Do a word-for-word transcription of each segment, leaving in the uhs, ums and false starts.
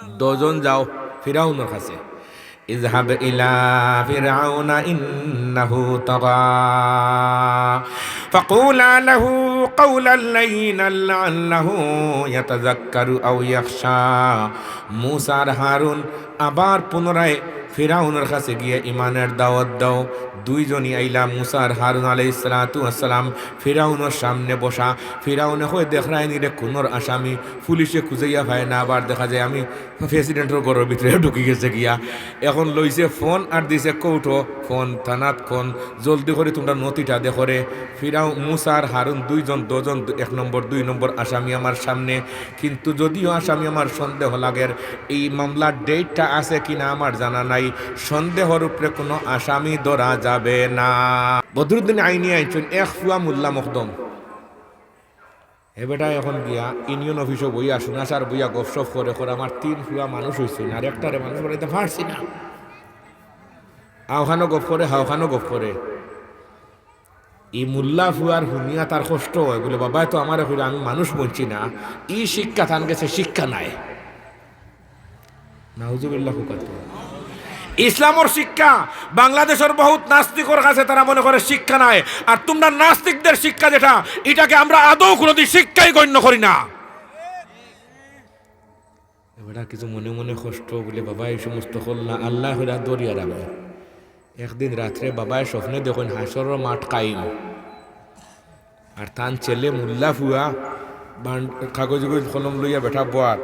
দুইজন যাও ফিরাউনর কাছে। اذهب إلى فرعون إنه طغى فقولا له قولا لينا لعله يتذكر أو يخشى। মুসা আর হারুন আবার পুনরায় ফিরাউনর কাছে গিয়া ইমানের দাওয়াত দাও। দুইজনই আইলা, মুসা আর হারুন আলাইহিস সালাতু ওয়াস সালাম ফিরাউনর সামনে বসা। ফিরাউনে কয়, "দেখরায়নি রে খুনর আসামি, পুলিশে খুঁজাইয়া পায় না, আবার দেখা যায় আমি প্রেসিডেন্টর ঘরর ভিতরে ঢুকি গেছে গিয়া।" এখন লইছে ফোন আর দিছে কৌটো, "ফোন থানাত ফোন, জলদি করি তুমরা নথিটা দেখো রে।" ফিরাউন, মুসা আর হারুন দুইজন, দুইজন, এক নম্বর, দুই নম্বর আসামি আমার সামনে। কিন্তু যদিও আসামি আমার সন্দেহ লাগের, এই মামলার ডেটটা আছে কিনা আমার জানা নাই, সন্দেহর উপরে কোনো আসামি ধরা যাবে না। বদরুদ্দিন আইনি আইছইন এক ফুয়া মোল্লা মখদুম। হে বেটা এখন গিয়া ইউনিয়ন অফিসো বইয়া, সুনাসার বইয়া গপসপ করে করে, "আমার তিন ফুয়া মানুষ অইছইন, আর একটারে মানুষ বানাইতে পারছি না।" আওখানো গপ করে, হাওখানো গপ করে। ই মোল্লা ফুয়ার হুনিয়া তার কষ্ট অয়, বুলে, "বাবায় তো আমারে কইরা আমি মানুষ বনছি না, ই শিক্ষা তান গেছে শিক্ষা নায়।" নাউজুবিল্লাহ ফুকাত। ইসলামর শিক্ষা বাংলাদেশর বহুত নাস্তিকর কাছে তারা মনে করে শিক্ষা নায়, আর তুমরা নাস্তিকদের শিক্ষা যেটা, ইটাকে আমরা আদৌ কোনোদিন শিক্ষাই গণ্য করি না। এবার কিছু মনে মনে কষ্ট বুলে, "বাবা, এই সমস্ত করলা, আল্লাহ হইরা দরিয়ার আমি।" একদিন রাত্রে বাবায় স্বপ্নে দেখইন হাশরর মাঠ কায়েম, আর তান ছেলে মোল্লা ফুয়া বান-, কাগজ উগজ কলম লইয়া বেটা বওয়াত,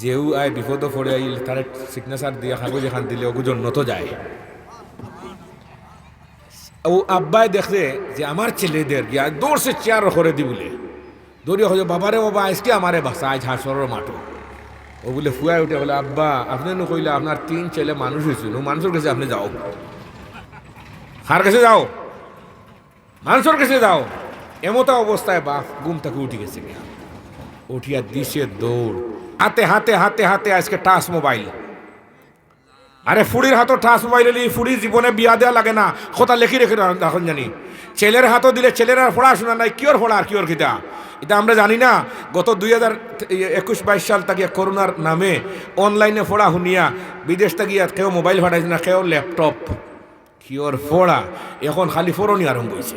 যেউ আয় বিপদো পড়ে আইল, তারে সিগনেচার দিয়া কাগজ এখান দিলে অগু জন্নতো যায়। ও আব্বায় দেখছে যে আমার ছেলেদের গিয়া দৌড়ছে চেয়ার করে দি বুলে। দৌড়িয়া কইছে, "বাবারে বাবা, আইজকে আমারে বাঁচা, আইজ হাশরর মাঠো।" ও বুলে ফুয়ায় উঠে বুলে, "আব্বা, আপনে নু কইলা আপনার তিন ছেলে মানুষ অইছইন, ও মানুষর গেছে আপনে যাও। কার গেছে যাও? মানুষর গেছে যাও।" এমতা অবস্থায় বাপ ঘুম থাকি উঠি গেছে গিয়া। উঠিয়া দিছে দৌড়। হাতে, হাতে, হাতে, হাতে আইজকে টাচ মোবাইল। আরে ফুড়ির হাতো টাচ মোবাইল অইলে ফুড়ি জীবনে বিয়া দেওয়া লাগে না, কথা লেখি রেখে রা-, রাখইন জানি। ছেলের হাতো দিলে ছেলের আর পড়াশোনা নাই, কিওর পড়া আর কিওর কিতা, ইতা আমরা জানি না। গত দুই হাজার একুশ বাইশ সাল থাকি করোনার নামে অনলাইনে পড়া হুনিয়া বিদেশ থাকি আর কেউ মোবাইল ফাটাইছে না, কেউ ল্যাপটপ, কিওর পড়া, এখন খালি ফরনি আরম্ভ অইছে।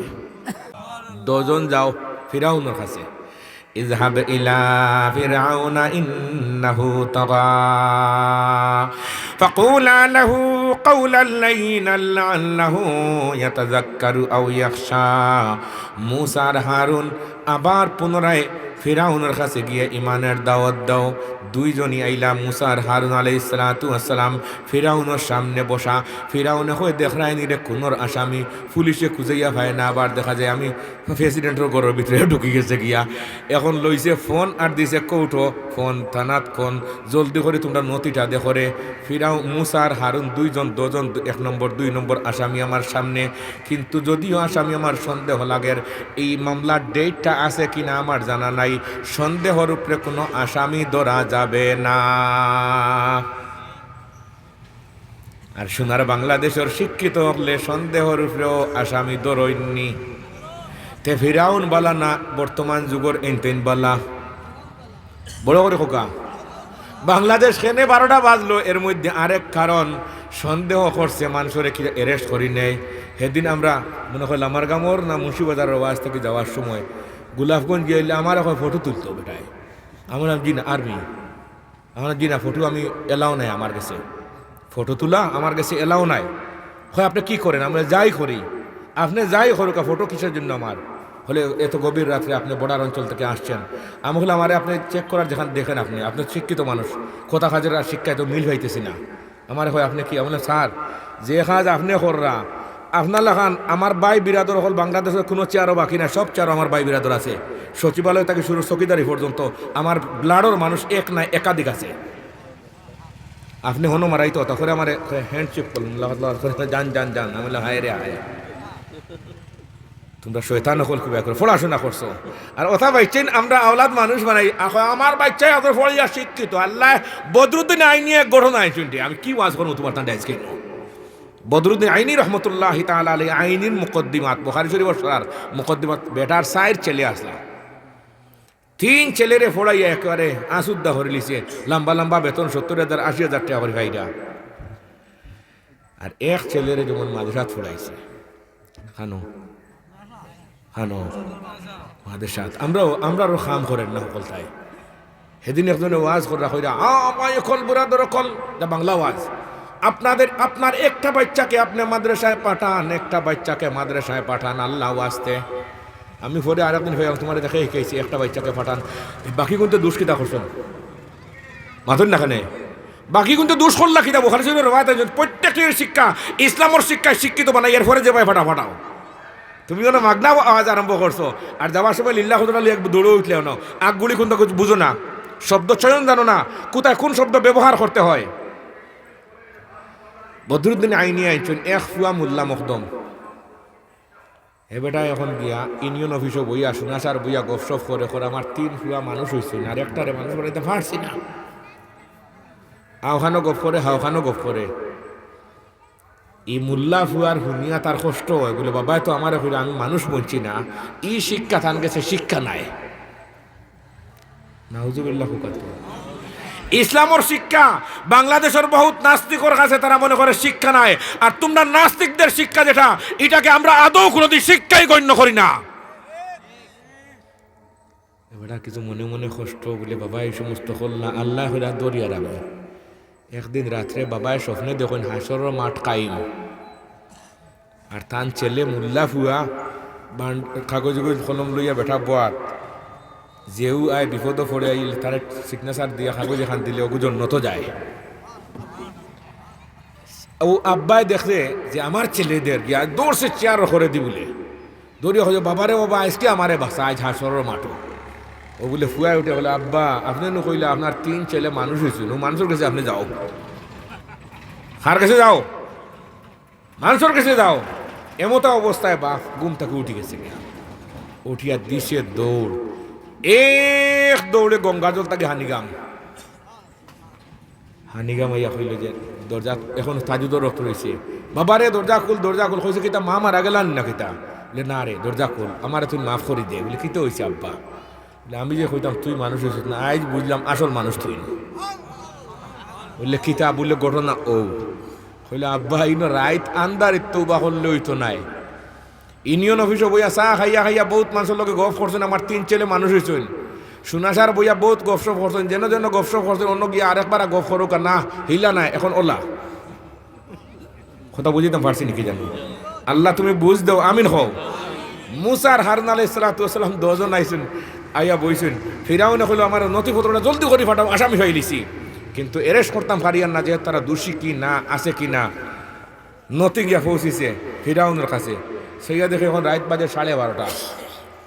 দুইজন যাও ফিরাউনর কাছে। اذهب إلى فرعون إنه طغى فقولا له قولا لينا لعله يتذكر أو يخشى। মুসা আর হারুন আবার পুনরায় ফিরাউনর কাছে গিয়া ইমানের দাওয়াত দাও। দুইজনই আইলা, মুসা আর হারুন আলাইহিস সালাতু ওয়াস সালাম ফিরাউনর সামনে বসা। ফিরাউনে কয়, "দেখরায়নি রে খুনর আসামি, পুলিশে খুঁজাইয়া পায় না, আবার দেখা যায় আমি প্রেসিডেন্টর ঘরর ভিতরে ঢুকি গেছে গিয়া।" এখন লইছে ফোন আর দিছে কৌটো, "ফোন থানাত ফোন, জলদি করি তুমরা নথিটা দেখো রে।" ফিরাউন, মুসা আর হারুন দুইজন, দুইজন, এক নম্বর, দুই নম্বর আসামি আমার সামনে। কিন্তু যদিও আসামি আমার সন্দেহ লাগের, এই মামলার ডেটটা আছে কিনা আমার জানা নাই, সন্দেহর উপরে কোনো আসামি ধরা যাবে না। আর সোনার বাংলাদেশর শিক্ষিত অকলে সন্দেহর উপরেও আসামি ধরইননি। তে ফিরাউন বালা না বর্তমান যুগর এইন তেইন বালা? বড় করি কউক্কা। বাংলাদেশ কেনে বারোটা বাজলো, এর মধ্যে আরেক কারণ, সন্দেহ করছে মানষরে কি arrest করি নেয়। হেদিন আমরা মনে করি লামারগামর না মুন্সিবাজারর ওয়াজ থাকি যাওয়ার সময় গোলাপগঞ্জ গিয়া অইলে আমারে কয় ফটো তুলতো বেটায়। আমি বললাম, "জি না, আর্মি।" আমার, "জি না, ফটো আমি allow নাই আমার গেছে, ফটো তুলা আমার গেছে allow নাই।" কয়, "আপনে কি করেন?" আমি বলি, "যাই করি।" "আপনে যাই করুক্কা, ফটো কিসের জন্য আমার?" বলে, "এত গভীর রাত্রে আপনে border অঞ্চল থাকি আসছেন।" আমি কইলাম, "আরে, আপনে check করার যেখান দেখেন, আপনে, আপনে শিক্ষিত মানুষ, কথা কাজের আর শিক্ষায় তো মিল পাইতেছি না।" আমারে কয়, "আপনে কি?" আমি বললাম, "স্যার, যে কাজ আপনে কররা, আপনার লাখান আমার ভাই বিরাদর অকল বাংলাদেশর কোনো চেয়ারও বাকি নাই, সব চেয়ারও আমার ভাই বিরাদর আছে। সচিবালয় থাকি শুরু চকিদারি পর্যন্ত আমার bloodর মানুষ এক নাই, একাধিক আছে। আপনে হনো মারাইতো।" তা করে আমারে handshake করলেন, লাগাত লাগাত করে, "যান, যান, যান।" আমি বললাম, "হায় রে হায়।" তুমরা শয়তান অকল কিবা করে পড়াশোনা করছো। আর অতা বাইচ্চাইন আমরা আওলাদ মানুষ বানাই, আখ-, আমার বাইচ্চায় অত পড়িয়া শিক্ষিত। আল্লায় বদরুদ্দিন আইনি এক ঘটনা আনছইন রে। আমি কি ওয়াজ করমু তুমার তান ডাইস কেন? বদরুদ্দিন আইনি রহমতুল্লাহি তাআলা আলাইহি আইনির মুকদ্দিমাত, বুখারী শরীফর শরাহর মুকদ্দিমাত, বেটার চাইর ছেলে আছলা। তিন ছেলেরে পড়াইয়া একেবারে আঁচুদ্দা করিলিছে, লম্বা লম্বা বেতন সত্তর হাজার, আশি হাজার টেকা করি পাইরা। আর এক ছেলেরে যেমন মাদ্রাসাত পড়াইছে, খানো, খানো, মাদ্রাসাত। আমরাও, আমরারও কাম করের না হকলতায়। হেদিন একজনে ওয়াজ কররা কইরা, "আ, ভাই অকল, বুরাদর অকল", ইটা বাংলা ওয়াজ। "আপনাদের, আপনার একটা বাচ্চাকে আপনি মাদ্রাসায় পাঠান, একটা বাচ্চাকে মাদ্রাসায় পাঠান আল্লাহ ওয়াস্তে।" আমি পরে আরেকদিন কইলাম, "তুমারে দেখে শিখাইছি, একটা বাচ্চাকে পাঠান, বাকিগুনতে দুষ কিতা করছইন?" মাতইন না কেনে? বাকিগুনতে দুষ করলা কিতা? বুখারী শরীফর রেওয়ায়েত আছে, প্রত্যেকটির শিক্ষা, ইসলামর শিক্ষায় শিক্ষিত বানাই, এরপরে যে ভাই ফাটা ফাটাও। তুমি অনো মাগনা আওয়াজ আরম্ভ করছো, আর যাওয়ার সময় লিল্লাহ কথাটা লইয়া এক দৌড়ো উঠলে অনো। আগ গুলি কুনতা কিছু বুঝো না, শব্দ চয়ন জানো না, কোথায় কোন শব্দ ব্যবহার করতে হয়। বদরুদ্দিন আইনি আইছইন, এক ফুয়া মোল্লা মখদুম। হে বেটা, এখন গিয়া ইউনিয়ন অফিসো বইয়া, সুনাসার বইয়া গপসপ করে, করে আমার তিন ফুয়া মানুষ অইছইন, আর একটারে মানুষ বানাইতাম পারছি না। আওখানো গপ করে, হাওখানো গপ করে। ই মোল্লা ফুয়ার হুনিয়া তার কষ্ট অয়, বলে, "বাবায় তো আমারে কইরা আমি মানুষ বনছি না, ই শিক্ষা তান গেছে শিক্ষা নায়।" নাউজুবিল্লাহ, হুকাত। ইসলামর শিক্ষা বাংলাদেশর বহুত নাস্তিকর কাছে তারা মনে করে শিক্ষা নায়, আর তুমরা নাস্তিকদের শিক্ষা যেটা, ইটাকে আমরা আদৌ কোনোদিন শিক্ষাই গণ্য করি না। এবার কিছু মনে মনে কষ্ট বলে, "বাবা, এই সমস্ত করলা, আল্লাহ হইরা দরিয়া রাখবে।" একদিন রাত্রে বাবায় স্বপ্নে দেখইন হাশরর মাঠ কায়েম, আর তান ছেলে মোল্লা ফুয়া বান-, কাগজ উগজ কলম লইয়া বেটা বওয়াত, যেউ আয় বিপদো পড়ে আইল, তারে সিগনেচার দিয়া কাগজ এখান দিলে অগু জন্নতো যায়। ও আব্বায় দেখছে যে আমার ছেলেদের গিয়া দৌড়ছে চেয়ার করে দি বলে, দৌড়িয়া কইছে, "বাবারে বাবা, আইজকে আমারে বাঁচা, আইজ হাশরর মাঠো।" ও বলে ফুয়ায় উঠে বলে, "আব্বা, আপনে নু কইলা আপনার তিন ছেলে মানুষ অইছইন, ও মানুষর গেছে আপনে যাও, কার গেছে যাও?" মানষর গেছে যাও। এমতা অবস্থায় বাপ ঘুম থাকি উঠি গেছে গিয়া। উঠিয়া দিছে দৌড়, এক দৌড়ে গঙ্গাজল থাকি হানিগাম। হানিগাম আইয়া কইল যে, "দরজা, এখন তাজুদর রক্ত রইছে। বাবারে, দরজা খুল, দরজা খুল।" কইছে, "কিতা, মা মারা গেলান না কিতা?" বলে, "না রে, দরজা খুল, আমারে তুই মাফ করি দে।" বলে, "কিতা অইছে আব্বা?" বলে, "আমি যে কইতাম তুই মানুষ অইছস না, আইজ বুঝলাম আসল মানুষ তুই না।" বলে, "কিতা?" বলে, "ঘটনা ও।" কইলে, "আব্বা, ইনো রাইত আন্দারিত তওবা করলে অইতো নায়। ইউনিয়ন অফিসো বইয়া চা খাইয়া খাইয়া বউত মানষর লগে গফ করছইন, আমার তিন ছেলে মানুষ অইছইন। সুনাসার বইয়া বউত গফসফ করছইন, যেন যেন গফসফ করছইন, অনো গিয়া আরেকবার গফ করউক্কা না, হিলা নায়, এখন অলা।" কথা বুঝাইতাম পারছি নি কি জানি? আল্লাহ তুমি বুঝ দেও, আমিন কও। মুসা আর হারুন আলাইহিস সালাতু ওয়াস সালাম দুইজন আইছইন, আইয়া বইছইন। ফিরাউনে কইল, "আমার নথিপত্রটা জলদি করি ফাটাও, আসামি পাইলিছি।" কিন্তু arrest করতাম পারিয়ার না যে তারা দোষী কি না, আছে কি না। নথি গিয়া পৌঁছিছে ফিরাউনর কাছে। সইয়া দেখে এখন রাইত বাজে সাড়ে বারোটা।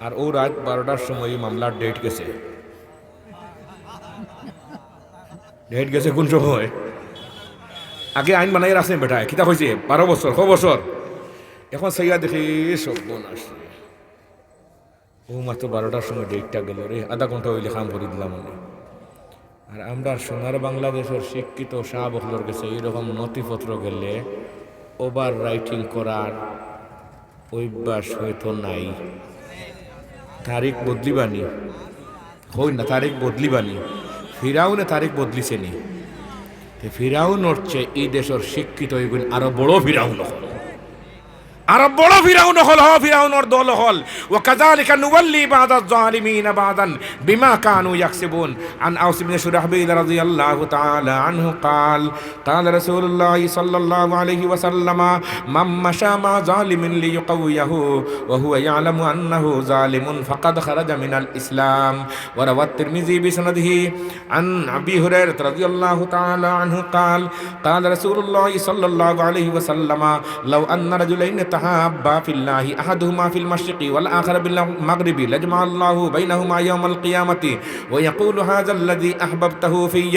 আর অউ রাইত বারোটার সময় ই মামলার date গেছে। Date গেছে কোন সময়? আগে আইন বানাইয়া রাখছে বেটায়, কিতা কইছে? বারো বছর, ক বছর? এখন চাইয়া দেখি, এ সর্বনাশ। অউ মাত্র বারোটার সময় date টা গেল রে, আধা ঘন্টা অইলে কাম করি দিলাম অনে। আর আমরার সোনার বাংলাদেশর শিক্ষিত সাব অকলর গেছে এইরকম নথিপত্র গেলে over writing করার অভ্যাস হয়তো নাই। তারিখ বদলিবানি, কই না, তারিখ বদলিবানি। ফিরাউনে তারিখ বদলিছে নি? তে ফিরাউনর চেয়ে ই দেশর শিক্ষিত অইগুইন আরো বড় ফিরাউন অকল, আরো বড় ফিরাউন অকল, হ, ফিরাউনর দল অকল। وكذلك نولي بعض الظالمين بعضا بما كانوا يكسبون. عن أوس بن شرحبيل رضي الله تعالى عنه قال، قال رسول الله صلى الله عليه وسلم: من مشى مع ظالم ليقويه وهو يعلم أنه ظالم فقد خرج من الإسلام. وروى الترمذي بسنده عن أبي هريرة رضي الله تعالى عنه قال، قال رسول الله صلى الله عليه وسلم: لو أن رجلين تحابا في الله أحدهما في المشرق والآخر بالمغرب لاجمع الله بينهما يوم القيامة ويقول: هذا الذي أحببته في.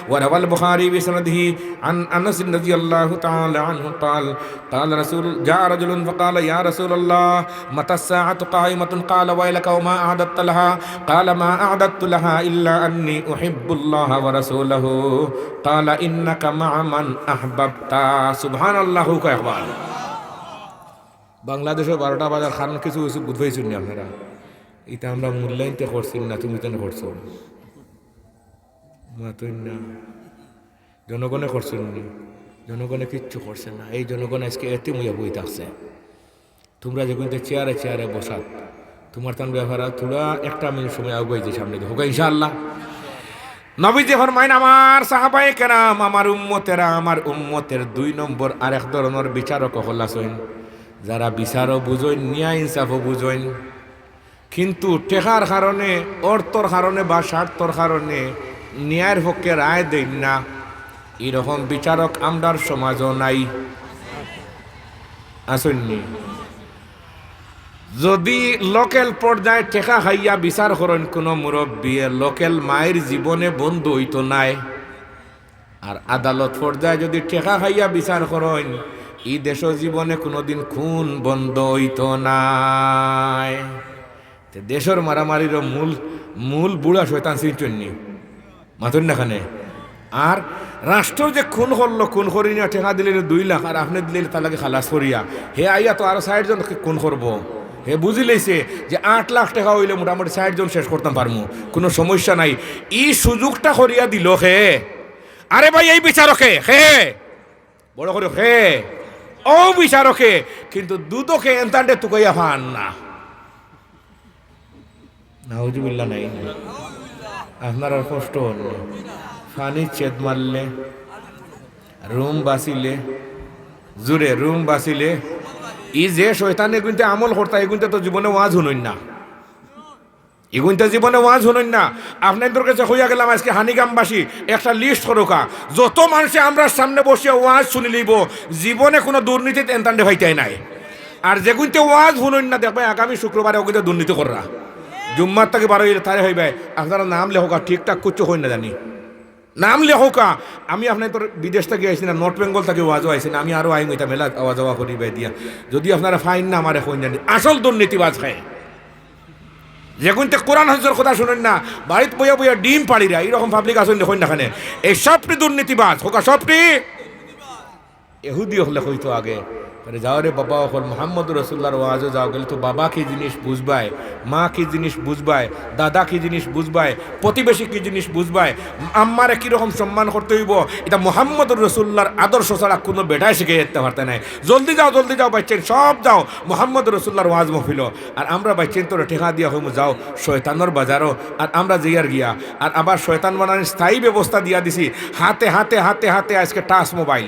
وروى البخاري بسنده عن أنس رضي الله تعالى عنه قال، قال رسول، جاء رجل فقال: يا رسول الله، متى الساعة قائمة؟ قال: ويلك وما أعددت لها؟ قال: ما أعددت لها إلا أني أحب الله ورسوله. قال: إنك مع من أحببت. সুবহানাল্লাহ, কও একবার। বাংলাদেশো বারোটা বাজার কারণ কিছু কিছু বুঝ পাইছইন নি আপনারা? ইটা আমরা মূল্যায়ন তে করছি না, তুমি তেন করছো? মাতইন না। জনগণে করছইন নি? জনগণে কিচ্ছু করছে না। এই জনগণ আজকে এতিম অইয়া বই থাকছে। তুমরা যেগুনতে চেয়ারে চেয়ারে বসাত, তুমার তান ব্যাপারে থুড়া একটা মিনিট সময় আগুয়াই যে সামনে দেখো, ইনশাআল্লাহ। নবীজি ফরমাইন, আমার সাহাবায়ে কেরাম, আমার উম্মতেরা, আমার উম্মতের দুই নম্বর আরেক ধরনর বিচারক অকল আছইন, যারা বিচারও বুঝইন, ন্যায় ইনসাফও বুঝইন, কিন্তু টেকার কারণে, অর্থর কারণে বা স্বার্থর কারণে ন্যায়ের পক্ষে রায় দেইন না। এরকম বিচারক আমরার সমাজও নাই, আছইন নি? যদি লোকাল পর্যায়ে টেকা খাইয়া বিচার করইন কুনু মুরব্বিয়ে, লোকাল মাইর জীবনে বন্ধ অইতো নায়। আর আদালত পর্যায়ে যদি টেকা খাইয়া বিচার করইন, ই দেশো জীবনে কুনুদিন খুন বন্ধ অইতো নায়। তে দেশর মারামারির মূল, মূল বুড়া শয়তান চিনছইন নি? মাতইন না কেনে? আর রাষ্ট্র যে খুন করলো, খুন করি না, টেকা দিলে দুই লাখ, আর আপনে দিলে তার লাগি খালাস করিয়া, হে আইয়া তো আরো ষাইট জন খুন করবো। হে বুঝিলাইছে যে আট লাখ টেকা অইলে মোটামুটি ষাইট জন শেষ করতাম পারমু, কুনু সমস্যা নাই। ই সুযোগটা করিয়া দিল কে? আরে ভাই, এই বিচারকে কে? বড় করি কে? অউ বিচারকে। কিন্তু দুদকে এনতানরে তুকাইয়া পার না। নাউজুবিল্লাহ নাই নি? আপনারার কষ্ট অইলো। পানি ছেদ মারলে, রুম বাচিলে, জুরে রুম বাচিলে, ই যে শয়তান এগুনতে আমল করতা, এগুনতে তো জীবনে ওয়াজ হুনইন না। এগুনতে জীবনে ওয়াজ হুনইন না। আপনাইনতর গেছে কইয়া গেলাম, আজকে হানিগামবাসী একটা লিস্ট করউক্কা, যত মানষে আমরার সামনে বসিয়া ওয়াজ হুনিলিবো, জীবনে কুনু দুর্নীতিত এনতানরে পাইতায় নায়। আর যেগুনতে ওয়াজ হুনইন না, দেখবায় আগামী শুক্রবারে অগুনতে দুর্নীতি কররা। জুম্মার থাকি বার অইলে তারে কইবায়, আপনারা নাম লেখউক্কা, ঠিকঠাক কিচ্ছু কইন না জানি। নাম লেখউক্কা, আমি আপনাইনতর বিদেশ থাকি আইছি না, নর্থ বেঙ্গল থাকি ওয়াজও আইছি না, আমি আরো আইমু, ইতা মেলা আওয়া যাওয়া করি বায় দিয়া। যদি আপনারা পাইন না, আমারে কইন জানি। আসল দুর্নীতিবাজ খায়। যেগুনতে কোরআন হাদিসর কথা হুনইন না, বাড়িত বইয়া বইয়া ডিম পাড়িরা, ইরকম পাবলিক আছইন নি, কইন না কেনে? এই সবটি দুর্নীতিবাজ, কউক্কা সবটি। এহুদি অকলে কইতো আগে, আরে যাও রে বাবা অকল, মুহাম্মদুর রাসুলুল্লাহর ওয়াজো যাও, গেলে তো বাবা কি জিনিস বুঝবায়, মা কি জিনিস বুঝবায়, দাদা কি জিনিস বুঝবায়, প্রতিবেশী কি জিনিস বুঝবায়, আম্মারে কিরকম সম্মান করতে অইবো, ইতা মুহাম্মদুর রাসুলুল্লাহর আদর্শ ছাড়া কুনু বেটায় শিখাইয়া দিতা পারতা নায়। জলদি যাও, জলদি যাও, বাইচ্চাইন সব যাও, মুহাম্মদুর রাসুলুল্লাহর ওয়াজ মহফিলো। আর আমরা বাইচ্চাইনতরে টেকা দিয়া কইমু, যাও শয়তানর বাজারো, আর আমরা যাইয়ার গিয়া, আর আবার শয়তান বানানির স্থায়ী ব্যবস্থা দিয়া দিছি, হাতে হাতে হাতে হাতে আজকে টাচ মোবাইল।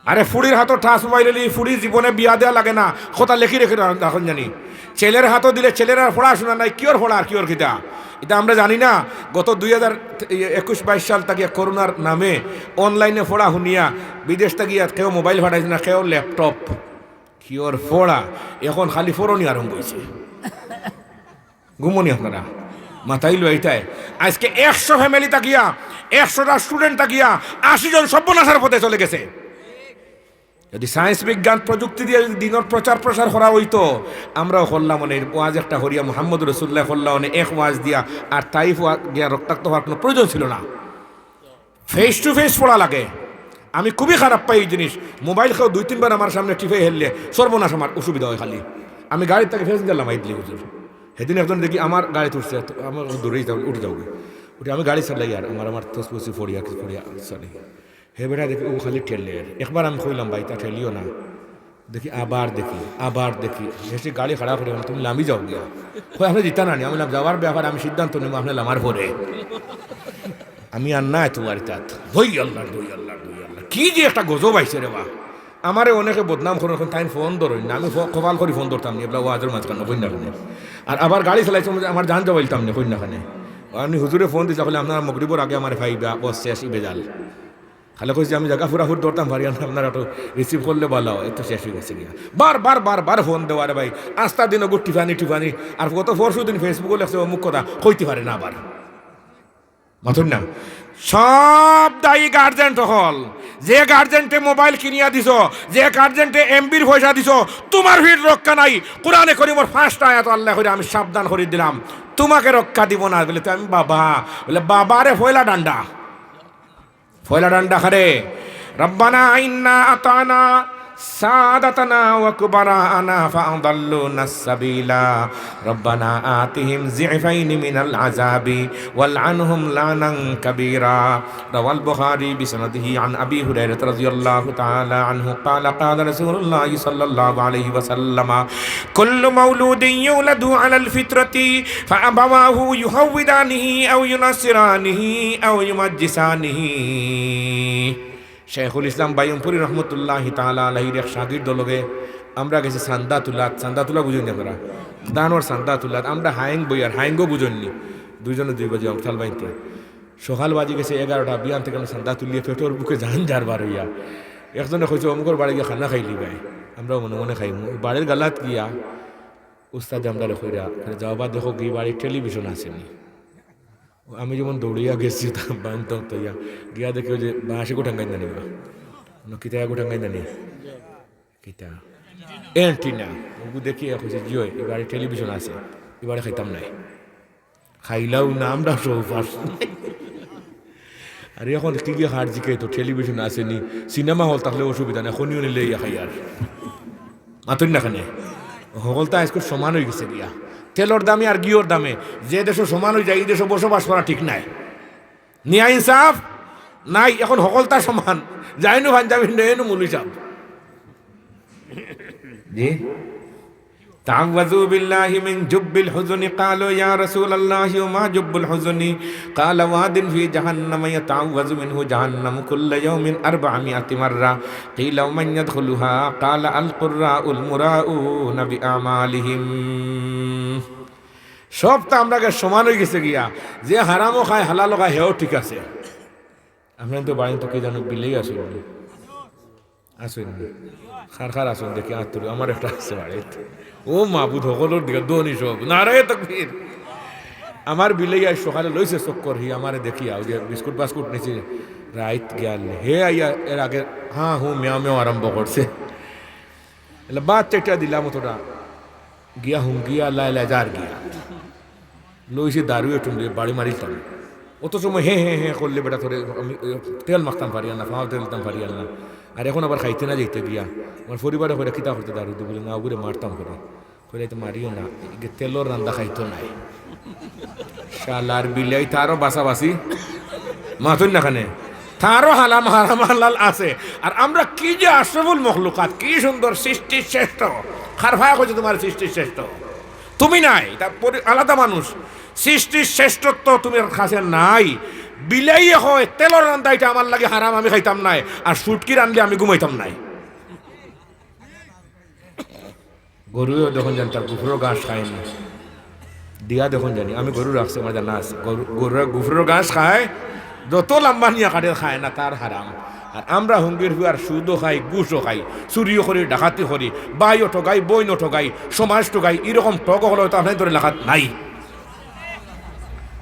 আরে ফুড়ির হাতো টাচ মোবাইল অইলে ফুড়ি জীবনে বিয়া দেওয়া লাগে না, কথা লেখি রেখে রা-, রাখইন জানি। ছেলের হাতো দিলে ছেলের আর পড়াশোনা নাই, কিওর পড়া আর কিওর কিতা, ইতা আমরা জানি না। গত দুই হাজার একুশ বাইশ সাল থাকি করোনার নামে অনলাইনে পড়া হুনিয়া বিদেশ থাকি আর কেউ মোবাইল ফাটাইছে না, কেউ ল্যাপটপ, কিওর পড়া, এখন খালি ফরনি আরম্ভ অইছে। ঘুমো নি আপনারা? মাথায় লইয়া ইটায়। আজকে একশো ফ্যামিলি থাকিয়া, একশোটা স্টুডেন্ট থাকিয়া, আশি জন সর্বনাশর পথে চলে গেছে। যদি সায়েন্স, বিজ্ঞান, প্রযুক্তি দিয়া যদি দিনর প্রচার প্রসার করা অইতো, আমরাও করলাম অনে, ওয়াজ একটা করিয়া মুহাম্মদুর রাসুলুল্লায় করলা অনে, এক ওয়াজ দিয়া আর তাইফ ওয়া-, গিয়া রক্তাক্ত হওয়ার কুনু প্রয়োজন ছিল না। ফেস টু ফেস পড়া লাগে। আমি খুবই খারাপ পাই ই জিনিস। মোবাইল কেউ দুই তিনবার আমার সামনে টিপে হেললে সর্বনাশ, আমার অসুবিধা অয় খালি। আমি গাড়ির থাকি প্যাসেঞ্জার লামাই দিলি হুজুর। হেদিন একজন দেখি আমার গাড়িত উঠছে, তো আমার দূরেই যাও, উঠি যাওগি। উঠি আমি গাড়ি চালাই আর আমার, আমার তসবসি পড়িয়া, পড়িয়া চালাই। হে বেটা দেখি ও খালি ঠেলে। একবার আমি কইলাম, "ভাই, তা ঠেলিও না।" দেখি আবার দেখি, আবার দেখি। শেষে গাড়ি খাড়া করি, "তুমি লামি যাওগিয়া।" কয়, "আপনে যিতা না নি?" আমি বললাম, "যাওয়ার ব্যাপারে আমি সিদ্ধান্ত নিমু আপনে লামার পরে।" আমি আর না এত বাড়ি তাত। দই আল্লাহ, দই আল্লাহ, দই আল্লাহ। কি যে একটা গজব আইছে রে বা। আমারে অনেকে বদনাম করইন, অখন তাইন ফোন ধরইন না। আমি ফো-, কপাল করি ফোন ধরতাম নি, এবলা ওয়াজর মাঝখানো, কইন না কেনে। আর আবার গাড়ি চালাইতাম, আমার জান যাওয়াইতাম নি, কইন না কেনে। আমি হুজুরে ফোন দিছে, কইলে, "আপনারা মগরিবর আগে আমারে পাইবা, বস শেষ, ইবে জাল।" খালি কইছি, "আমি জাগা ফুরাফুর ধরতাম পারি না, আপনারা একটু রিসিভ করলে ভালা অয়, এত শেষ অই গেছে গিয়া।" বার বার, বার বার ফোন দেওয়া রে ভাই, আস্তা দিন ওগু টিফানি, টিফানি। আর গত পরশু দিন Facebook-ও লেখছে অমুক কথা, কইতে পারে না আবার। মাতইন না? সব দায়ী গার্জেন্ট অকল। যে গার্জেন্টে মোবাইল কিনিয়া দিছো, যে গার্জেন্টে এমবির পয়সা দিছো, তুমার ফির রক্ষা নাই। কোরআনে করিমর পাঁচটা আয়াত আল্লায় কইরা, "আমি সাবধান করি দিলাম, তুমাকে রক্ষা দিব না।" বলে, "তো আমি বাবা।" বলে, "বাবারে পয়লা ডান্ডা।" পয়লা ডান্ডা কারে? "রব্বানা ইন্না আতানা سادتنا وكبراءنا فأضلونا السبيلا. ربنا آتهم ضعفين من العذاب والعنهم لعنا كبيرا. رواه البخاري بسنده عن أبي هريرة رضي الله تعالى عنه قال: قال رسول الله صلى الله عليه وسلم: كل مولود يولد على الفطرة فأبواه يهودانه أو ينصرانه أو يمجسانه. শেখুল ইসলাম বাইয়ুমপুরী রহমতুল্লাহি তাআলা আলাইহির এক শাগির্দ লগে আমরা গেছি চান্দা তুলাত। চান্দা তুলা বুঝইন নি আপনারা? ধানর চান্দা তুলাত। আমরা হায়েং বইয়ার, হায়েংও বুঝইন নি। দুইজনে দুই বাজি আমতাল বাইতে। সকাল বাজি গেছে এগারোটা, বিয়ান থাকি আমরা চান্দা তুলিয়া পেটর ভুকে জান যার বার অইয়া। একজনে কইছে, "অমুকর বাড়ি গিয়া খানা খাইলিবায়।" আমরাও মনে মনে খাইমু। বাড়ির গালাত গিয়া উস্তাদে আমরারে কইরা, কইরা, "যাও বা দেখো কি বাড়িত টেলিভিশন আছে নি।" আমি যেমন দৌড়িয়া গেছি, তা বান্ধব তইয়া গিয়া দেখি ওই যে বাঁশি গোটাঙ্গাই জানি বা, না কিতা গোটাঙ্গাই জানি, কিতা অ্যান্টিনা। ওগু দেখিয়া কইছে, "জি অয়, ই বাড়িত টেলিভিশন আছে, ই বাড়িত খাইতাম নায়।" খাইলাও না আমরা সব পাস। আর এখন কি গিয়া খার জিকে তো টেলিভিশন আছে নি, সিনেমা হল থাকলে অসুবিধা নাই, খনিও নিলে ইয়া খাই আর। মাতইন না কেনে? হকলতা আইজকু সমান অইগেছে গিয়া। তেলর দামে আর ঘিওর দামে যে দেশো সমান অইযায়, ই দেশো বসবাস করা ঠিক নায়। ন্যায় ইনসাফ নাই, এখন হকলতা সমান। যাইনু পাঞ্জাবি, নেইনু মৌলভী সাব। জি? تعوذوا بالله من جب الحزن. قالوا: يا رسول الله، وما جب الحزن؟ قال: واد في جهنم يتعوذ منه جهنم كل يوم أربعمائة مرة. قيل: ومن يدخلها؟ قال: القراء المراءون بأعمالهم. সবতা আমরার গেছে সমান অইগেছে গিয়া, যে হারামও খায়, হালালও খায়, হেও ঠিক আছে। আপনার তো বাড়িত তো কে জানো বিলেই আসল। আছইন নি? কার কার আছইন দেখি আত তুলো, আমার একটা আছে বাড়িত। ও মাবুদ, হকলর দিকে দোনি সব। নারায়ে তাকবীর। আমার বিলেই আইজ সকালে লইছে চক্কর, হি আমারে দেখিয়া, ওই যে বিস্কুট বাস্কুট নিছে, রাইত গেল। হে আইয়া এর আগে হাঁ হুঁ মেও মেও আরম্ভ করছে। এলা বাচ্চাটা দিলাম অতটা। গিয়া হুঙ্গিয়া লাইলা যার গিয়া। লইছে দারু একটু লইয়া বাড়ি মারিলতাম। অত সময় হে হে হে করলে বেটা তোরে আমি, এ, তেল মাখতাম পারিয়ার না, ফাও তেল দিতাম পারিয়ার না। আর এখন আবার খাইতে না যাইতে গিয়া। আমার পরিবারে কইরা কিতা করতে দারু দি বলে, "না, ওগুরে মারতাম করে।" কইলে, "তো মারিও না, ইগে তেলর রান্দা খাইতো নায়।" শালার বিলাই তারও বাসাবাসি। মাতইন না কেনে? তারও হালাম হারাম হালাল আছে। আর আমরা কি যে আশরাফুল মখলুকাত, কি সুন্দর সৃষ্টির শ্রেষ্ঠ। কার ভাই কইছে তোমার সৃষ্টির শ্রেষ্ঠ? তুমি নাই, ইটা পরি-, আলাদা মানুষ। সৃষ্টির শ্রেষ্ঠত্ব তুমার কাছে নাই। বিলাইয়ে কয়, "তেলর রান্দা ইটা আমার লাগি হারাম, আমি খাইতাম নায়, আর শুটকি রানলে আমি ঘুমাইতাম নায়।" গরুও দেখইন জানি তার গুফরর ঘাস খায় না, দিয়া দেখইন জানি, আমি গরু রাখছি, আমার জানা আছে, গরু, গরুয়ে গুফরর ঘাস খায়, যত লাম্বা নিয়া কাটে খায় না, তার হারাম। আর আমরা হুঙ্গির ফুয়ার সুদও খাই, ঘুষও খাই, চুরিও করি, ডাকাতি করি, ভাইও ঠগাই, বইনও ঠগাই, সমাজ ঠগাই, ইরকম ঠগ অকল তো আপনার ধরে লেখাত নাই।